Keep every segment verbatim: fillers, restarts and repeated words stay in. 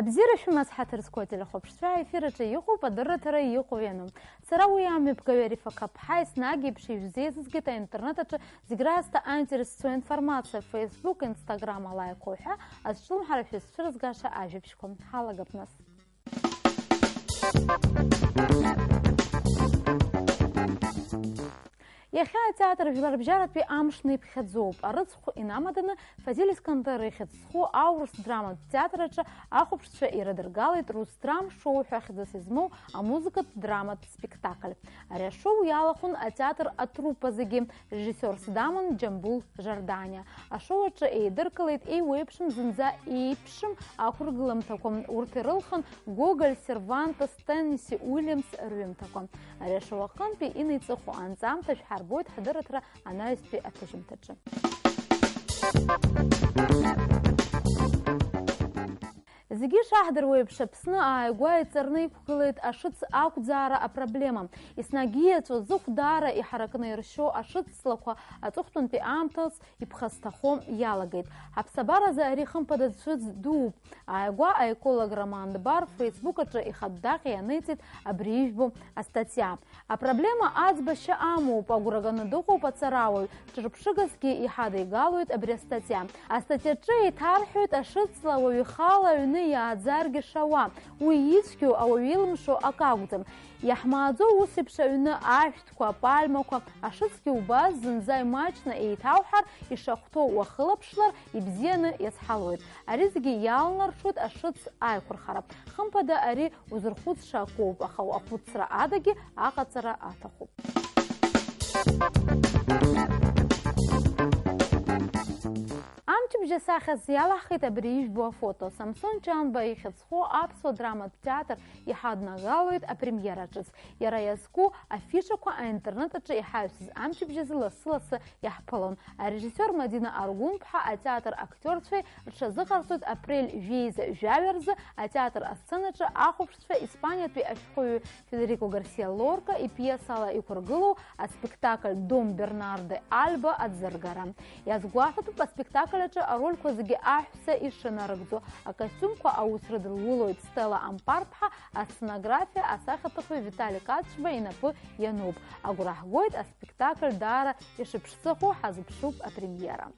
Абзиара шәымаз, ҳаҭыр зқәу ателехәаԥшцәа, аефир аҿы иҟоуп адырраҭара иҟоу иану. Сара уи амҩаԥгаҩ Арифа Қаԥҳа еснагь еиԥш ишәзеизызгеит аинтернет аҿы зегь раасҭа аинтерес зцу информациа, Facebook, Instagram алаиқәа уҳәа азҿлымҳара шәызцәырызгаша ажәабжьқәа. Ҳалагап нас. Иахьа атеатр жәларбжьаратәи амш неиԥхьаӡоуп. Арыцхә инамаданы Фазиль Искандер ихьӡ зху аурыс драматә театр аҿы ахәаԥшцәа ирыдыргалеит Русдрам шоу ҳәа хьӡыс измоу амузыкатә драматә спектакль. Ари ашоу иалахәын атеатр атруппа зегьы, режиссиорс даман Џьамбул Жарданиа. Ашоу аҿы еидыркылеит еиуеиԥшым, зынӡа еиԥшым ақәыргыламҭақәа. Урҭ ирылхын Гоголь, Сервантес, Теннесси Уильямс рҩымҭақәа. Ари ашоу аҟынтәи инеиҵыху анҵамҭа шәҳарбоит ҳдырраҭара анаҩстәи аҭыжьымҭаҿы. Зегьы ишаҳдыруа еиԥш, Аԥсны ааигәа иҵарны иқәгылеит ашыц ақәӡаара апроблема. Еснагь ииаҵәа зыхә даара иҳаракны иршьо ашыцлақәа аҵыхәтәантәи аамҭаз иԥхасҭахо иалагеит. Ҳаԥсабаразы ари хымԥада цәыӡ дууп. Ааигәа аеколог Роман Дбар Facebook аҿы ихатә даҟьа ианиҵеит абри ижәбо астатиа. Апроблема аӡбашьа амоуп, агәра ганы дыҟоуп аҵарауаҩ, ҿырԥшыгасгьы иҳадигалоит абри астатиа. Астатиаҿы еиҭарҳәоит, ашыцла ауаҩ ихала аҩны иааӡаргьы шауа, уи ицәгьоу ауаҩ илымшо акы акәӡам. Иаҳмааӡо ус еиԥш аҩны ашәҭқәа, апальмақәа, ашыцгьы убас зынӡа имаҷны еиҭауҳар, ишахәҭоу уахылаԥшлар, ибзианы иазҳалоит. Ари зегьы иалнаршоит ашыц аиқәырхара. Хымԥада, ари узырхәыцша акоуп, аха уахәыцра адагьы аҟаҵара аҭахуп. Амчыбжь асахьаз иалаҳхит абри ижәбо афото. Самсон Чанба ихьӡ зху аԥсуа драматә театр иҳаднагалоит апремиера ҿыц. Иара иазку афишақәа аинтернет аҿы иҳаҩсыз амчыбжь азы лассы-лассы иаҳԥылон. Арежиссиор Мадина Аргәынԥҳа атеатр актиорцәеи рҽазыҟарҵоит апрель жәеиза жәаҩа рзы атеатр асценаҿы ахәаԥшцәа Испаниатәи ашәҟәыҩҩы Федерико Гарсиа Лорка ипиесала иқәыргылоу аспектакль Дон Бернардо Альба аӡыргара. Иазгәаҭатәуп аспектакль аҿы арольқәа зегьы аҳәса ишынарыгӡо. Акостиумқәа аус рыдылулоит Стелла Ампарԥҳа, асценографиа асахьаҭыхҩы Витали Кацба инапы иануп. Агәра ҳгоит аспектакль даара ишыԥшӡахо, ҳазыԥшуп апремиера.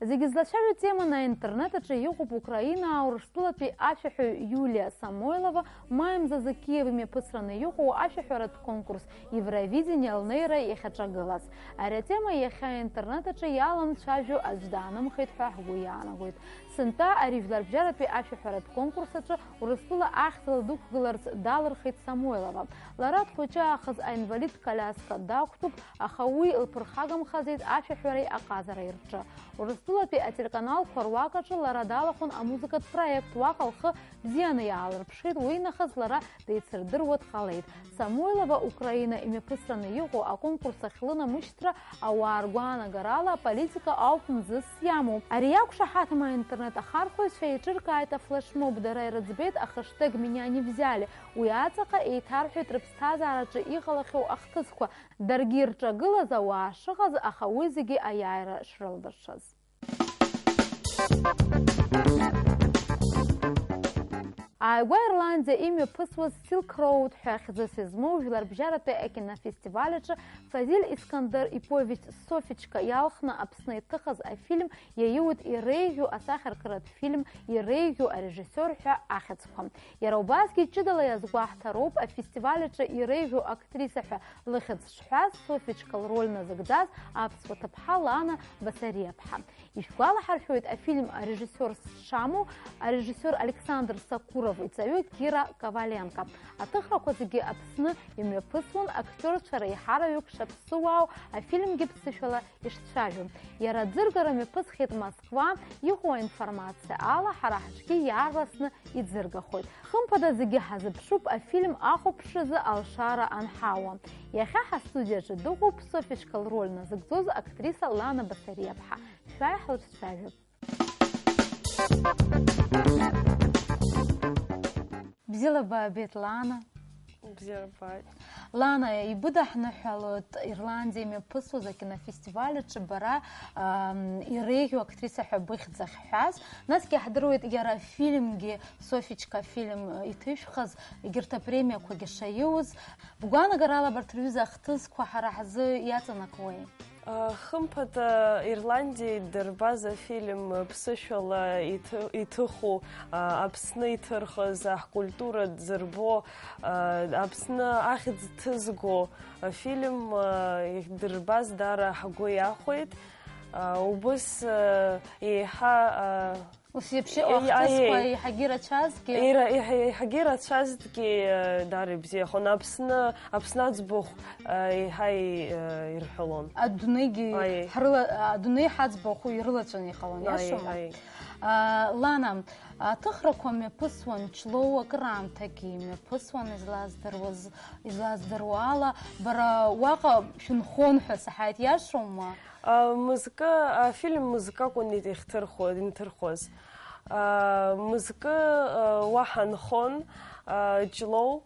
Зегьы злацәажәо теманы аинтернет аҿы иҟоуп Украинаа Урыстәылатәи ашәаҳәаҩ Иулиа Самойлова маи мзазы Киев имҩаԥысраны иҟоу ашәаҳәаратә конкурс Евровидение лнеира иахьаҿагылаз. Ари атема иахьа аинтернет аҿы иаламцәажәо аӡә даанымхеит ҳәа ҳгәы иаанагоит. Сынтәа ари жәларбжьаратәи ашәаҳәаратә конкурс аҿы Урыстәыла ахьӡала дықәгыларц далырхит Самойлова. Лара дхәыҷы аахыс аинвалид коляска дақәтәоуп, аха уи лԥырхагамхаӡеит ашәаҳәареи аҟазареи рҿы. Урыстәылатәи ателеканалқәа руак аҿы лара далахәын амузыкатә проект, уаҟа лхы бзианы иаалырԥшит, уи нахыс лара деицырдыруа дҟалеит. Самойлова Украина имҩаԥысраны иҟоу аконкурс ахь лынамышьҭра ауаа ргәаанагарала аполитика ауп мзызс иамоу. Ари иақәшаҳаҭым аинтернет ахархәаҩцәа еиҿыркааит афлешмоб, дара ирыӡбеит ахештег «Меня не взяли». Уи аҵаҟа еиҭарҳәеит рыԥсҭазаараҿы иҟалахьоу ахҭысқәа, даргьы ирҿагылаз ауаа шыҟаз, аха уи зегьы аиааира шрылдыршаз. Ааигәа Ирландиа имҩаԥысуаз Silk Road ҳәа хьӡыс измоу жәларбжьаратәи акинофестиваль аҿы Фазиль Искандер иповесть «Софичка» иалхны Аԥсны иҭыхыз афильм иаиуит иреиӷьу асахьаркыратә фильм, иреиӷьу арежиссиор ҳәа ахьӡқәа. Иара убасгьы ҷыдала иазгәаҳҭароуп афестиваль аҿы иреиӷьу актриса ҳәа лыхьӡ шҳәаз, Софичка лроль назыгӡаз аԥсуа ҭыԥҳа Лана Басариаԥҳа. Ишәгәалаҳаршәоит, афильм арежиссиорс дшамоу арежиссиор Александр Сакуров иҵаҩы Кира Коваленко. Аҭыхрақәа зегьы Аԥсны имҩаԥысуан, актиорцәа реиҳараҩык шаԥсыуаау афильмгьы ԥсышәала ишцәажәо. Иара аӡыргара мҩаԥысхьеит Москва, иҟоу аинформациа ала, ҳара ҳҿгьы иаарласны иӡыргахоит. Хымԥада, зегьы ҳазыԥшуп афильм ахәаԥшразы алшара анҳауа. Иахьа ҳастудиаҿы дыҟоуп Софичка лроль назыгӡоз актриса Лана Басариаԥҳа. Шәааи, ҳлыцәажәап. Бзиала баабеит, Лана. Бзиара бааит. Лана, ибыдаҳныҳәалоит Ирландиа имҩаԥысуаз акинофестиваль аҿы бара, ам, иреиӷьу актриса ҳәа быхьӡ ахьҳәаз. Насгьы иаҳдыруеит иара афильмгьы, Софичка афильм, э, иҭышәхыз, егьырҭ апремиақәагьы шаиуз. Бгәаанагарала абарҭ рҩыза ахҭысқәа ҳара ҳзы иаҵанакуеи? Хымԥада, Ирландиа идырбаз афильм ԥсышәала иҭы-, иҭыху, а, Аԥсны иҭырхыз, ҳкультура дзырбо, а, Аԥсны ахьӡ ҭызго афильм, а, идырбаз даара ҳгәы иахәеит. А, убыс, а, еиҳа, а, Ус еиԥш иҟоу Еи-, ахҭысқәа аиеи. еиҳагьы ирацәазгьы. Ира-, еиҳа-, еиҳагьы ирацәазҭгьы, э, даара ибзиахон. Аԥсны, Аԥсны аӡбахә, э, еиҳа и-, э, ирҳәалон. Адунеигьы Аиеи. ҳрыла-, адунеи ҳаӡбахә ирылаҵәаны иҟалон, Аиеи, иашоума? аиеи. А, Лана, аҭыхрақәа мҩаԥысуан Ҷлоу, акыраамҭагьы мҩаԥысуан, излаздыруаз, излаздыруа ала, бара уаҟа шәынхон ҳәа саҳаит, иашоума? А, мызкы, афильм мызкы акәын иҭ-, ихҭырхуа-, инҭырхуаз. А, мызкы, а, уаҳа нхон, а, Ҷлоу.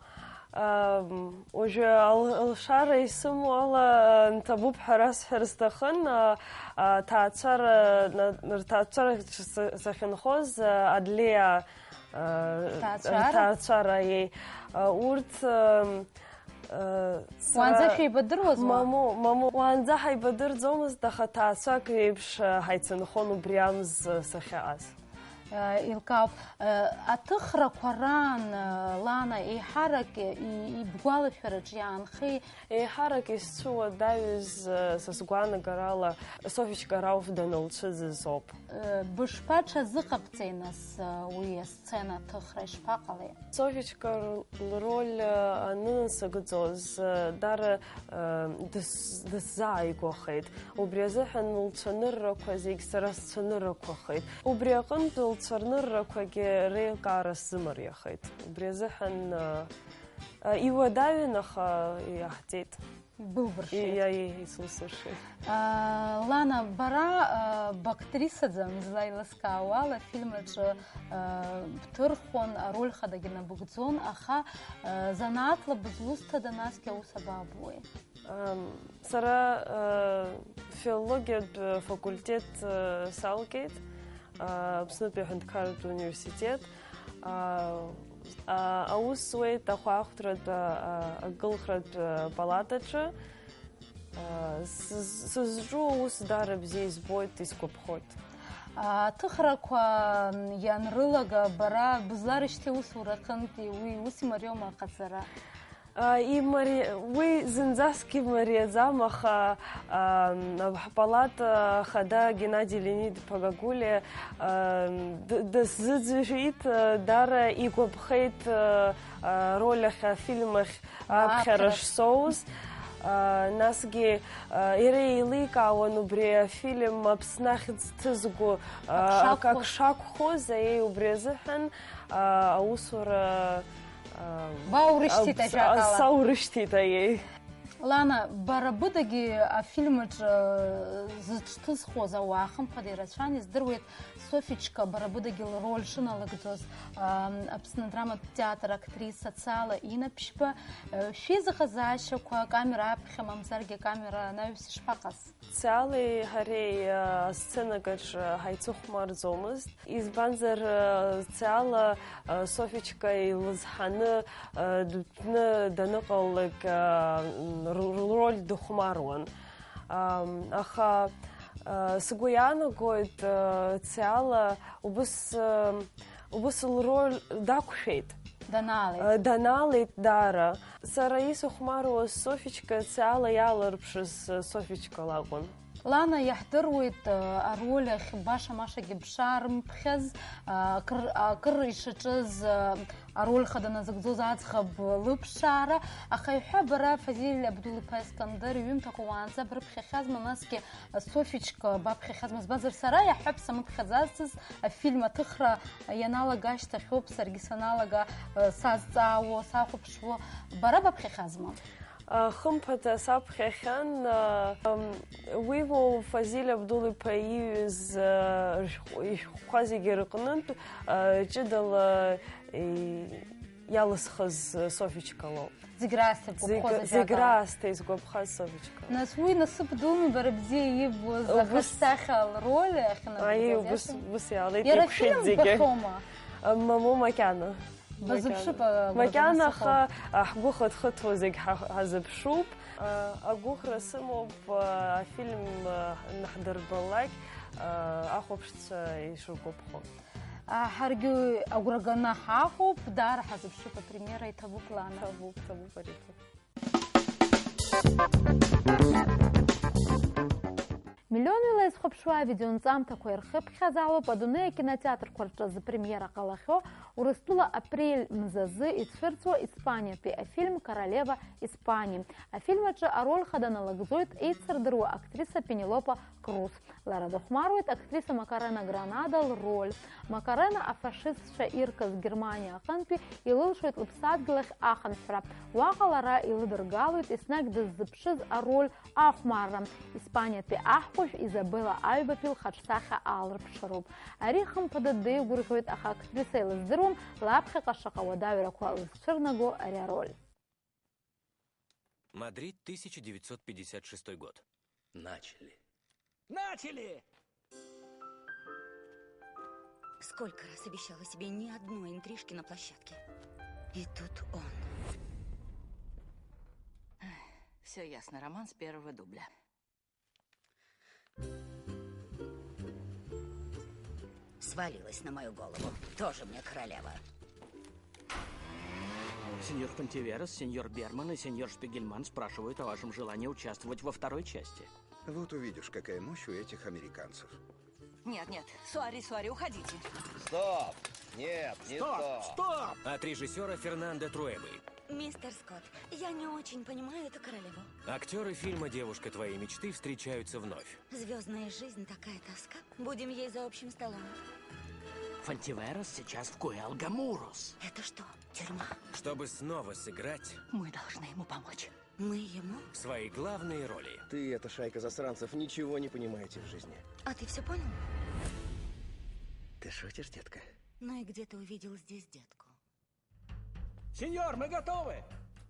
А, м, уажәы ал-, алшара исымоу ала, а, нҭабуп ҳәа расҳәар сҭахын, а, а, ҭаацәара, на-, рҭаацәара ш-, са-, сахьынхоз, а, адлеиа, а, Ҭаацәара? рҭаацәара, еи. А, урҭ, а, Э, сара Уаанӡа шәеибадыруазма? Мамоу, мамоу, уаанӡа ҳаибадырӡомызт, аха ҭаацәак реиԥш, э, ҳаицынхон убри амз, э, сахьаҟаз. Э, илкаауп. Э, аҭыхрақәа раан, э, Лана, еиҳарак, э, и-, ибгәалашәараҿ иаанхеи? Еиҳарак исцәыуадаҩыз, э, са сгәаанагарала, Софичка Рауф данылцәыӡыз ауп. Э, бышԥаҽазыҟабҵеи, нас, э, уи асцена аҭыхра ишԥаҟалеи? Софичка лроль, э, анынасыгӡоз, э, даара, э, дыс-, дысзааигәахеит. Убри азыҳәан лцәаныррақәа зегь сара сцәаныррақәахеит. Убри аҟынтә лцәаныррақәагьы реилкаара сзымариахеит. Убри азыҳәан, э, э, иуадаҩын, аха иаҳҵеит. Былбыршеит. Иа-, иа-, исылсыршеит. А, Лана, бара, а, бактрисаӡам, излаилыскаауа ала, афильм аҿы, а, бҭырхуан, ароль хадагьы набыгӡон, аха, а, занааҭла бызусҭада, насгьы аус абаабуеи? Ам, сара, а, филологиатә факультет, а, салгеит, а, Аԥснытәи аҳәынҭқарратә университет. А, а, аус зуеит ахәаахәҭратә, а, а, агылхратә, а, палатаҿы. А, сыз-, сызҿу аус даара бзиа избоит, исгәаԥхоит. Аҭыхрақәа ианрылага, бара бызларышьҭи усураҟынтәи, уи ус имариоума аҟаҵара? А, имари-, уи зынӡаск имариаӡам, аха, а, ҳпалата хада Геннади Леонид-иԥа Гагулиа, а, д-, дысзыӡырҩит, а, даара игәаԥхеит, а, а, роль ахь, афильм ахь аԥхьара Аԥхьара. шсоуз. А, насгьы, а, иара еиликаауан убри афильм Аԥсны ахьӡ ҭызго, а, Ак шакәхоз. ак шакәхоз, аиеи, убри азыҳәан, а, аусура Баурышьҭит, а, ажәакала. Саурышьҭит, аиеи. Лана, бара быдагьы афильм аҿы, э, зыҽҭызхуаз ауаа, хымԥада, ирацәан, издыруеит, Софичка бара быдагьы лроль шыналыгӡоз, а, Аԥсны адраматә театр актриса Цала Инаԥшьба, э, шәеизыҟазаашьақәа акамера аԥхьа, мамзаргьы акамера анаҩс ишԥаҟаз? Циалеи ҳареи, а, асценак аҿы ҳаицыхәмарӡомызт. Избанзар, а, Циала, а, Софичка илызҳаны, а, дтәны даныҟалалак, а, р-, лроль дыхәмаруан. Ам, аха, а, сгәы иаанагоит, а, Циала убыс, а, убыс лроль дақәшәеит. Даналеит. Э, даналеит даара. Сара исыхәмаруаз Софичка Циала иаалырԥшыз, э, Софичка лакәын. Лана, иаҳдыруеит, э, ароль ахь баша-машагьы бшаарымԥхьаз, э, акыр, акыр ишаҿыз, э, ароль хада назыгӡоз аӡӷаб лыԥшаара, аха иҳәа бара Фазиль Абдул-иԥа Искандер иҩымҭақәа уаанӡа брыԥхьахьазма, насгьы Софичка баԥхьахьазма, избанзар, сара иаҳҳәап, самыԥхьаӡацыз, афильм аҭыхра ианалага ашьҭахьоуп саргьы саналага, э, сазҵаауо, сахәаԥшуо. Бара баԥхьахьазма? Хымԥада саԥхьахьан, уи уоу Фазиль Абдул-иԥа ииҩыз ишәҟәқәа зегьы рҟнынтә ҷыдала иалысхыз Софичка лоуп. Зегь раасҭа бгәаԥхоз. Зегь раасҭа изгәаԥхаз Софичка лоуп. Нас уи насыԥ думи, бара бзиа иббоз ахаҿсахьа лроль ахьынагӡоз. Аиеи, убыс иаалеит. Иара ифильм ббахьоума? Мамоу, макьана. Базыԥшып. Макьана, аха ҳгәы хыҭхыҭуа зегь ҳазыԥшуп. Агәыӷра сымоуп, афильм анҳдырбалак, ахәаԥшцәа ишыргәаԥхо. Ҳаргьы агәра ганы ҳаҟоуп, даара ҳазыԥшып, апремиера иҭабуп, Лана. Ҭабуп, ҭабуп, ари ҭабуп. Миллионҩыла изхәаԥшуа авидеонҵамҭақәа ирхыԥхьаӡалоуп адунеи акинотеатрқәа рҿы зыпремиера ҟалахьоу, Урыстәыла апрель мзазы ицәырҵуа Испаниатәи афильм Королева Испании. Афильм аҿы ароль хада налыгӡоит еицырдыруа актриса Пенелопа Круз. Лара дыхәмаруеит актриса Макарена Гранада лроль. Макарена афашистцәа иркыз Германиа аҟынтәи илылшоит лыԥсадгьыл ахь ахынҳәра. Уаҟа лара илыдыргалоит еснагь дыззыԥшыз ароль ахәмарра. Испаниатәи аҳкәажә Изабела Аҩбатәи лхаҿсахьа аалырԥшыроуп. Ари, хымԥада, деигәырӷьоит, аха актриса илыздыруам лаԥхьаҟа шаҟа уадаҩрақәа лызцәырнаго ари ароль. Мадрид, тысяча девятьсот пятьдесят шестой год. Начали. Начали! Сколько раз обещала себе ни одной интрижки на площадке. И тут он. Все ясно, роман с первого дубля. Свалилась на мою голову. Тоже мне королева. Сеньор Фонтиверас, сеньор Берман и сеньор Шпигельман спрашивают о вашем желании участвовать во второй части. Вот увидишь, какая мощь у этих американцев. Нет, нет, сори, сори, уходите. Стоп! Нет, не Стоп! то. Стоп! От режиссера Фернандо Труэбы. Мистер Скотт, я не очень понимаю эту королеву. Актеры фильма «Девушка твоей мечты» встречаются вновь. Звездная жизнь, такая тоска. Будем ей за общим столом. Фонтиверас сейчас в Куэлгамурус. Это что, тюрьма? Чтобы снова сыграть, мы должны ему помочь. Мы ему? Свои главные роли. Ты и эта шайка засранцев ничего не понимаете в жизни. А ты все понял? Ты шутишь, детка? Ну и где ты увидел здесь детку? Сеньор, мы готовы!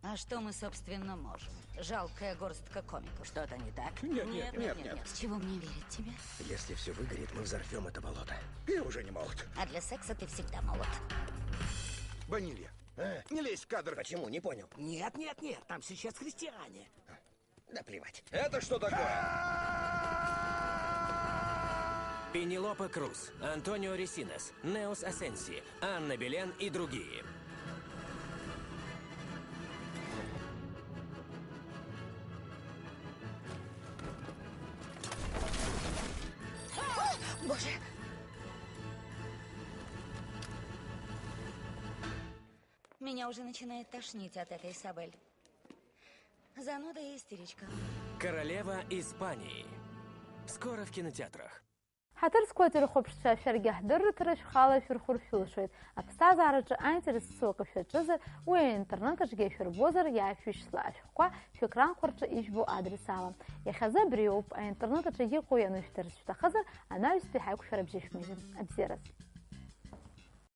А что мы, собственно, можем? Жалкая горстка комиков. Что-то не так? Нет, нет, нет, нет. С чего мне верить тебе? Если все выгорит, мы взорвем это болото. Ты уже не молод. А для секса ты всегда молод. Банилья, а? Не лезь в кадр. Почему? Не понял. Нет, нет, нет, там сейчас христиане. Да плевать. Это что такое? Пенелопа Круз, Антонио Ресинас, Неос Асенси, Анна Белен и другие. Боже! Меня уже начинает тошнить от этой Сабель. Зануда и истеричка. Королева Испании. Скоро в кинотеатрах. Ҳаҭыр зқәу ателехәаԥшцәа, шәаргьы ҳдырраҭара шәхала шәырхәыр шәылшоит. Аԥсҭазаараҿы аинтерес ҵуа акы шәаҿызар, уи аинтернет аҿгьы шәырбозар, иаашәышьҭла ашәҟәқәа шәекранқәа рҿы ижәбо адрес ала. Иахьазы абриоуп, аинтернет аҿы иҟоу ианышәдырц шәҭахызар, анаҩстәи ҳаиқәшәара бжьышәмыжьын. Абзиараз!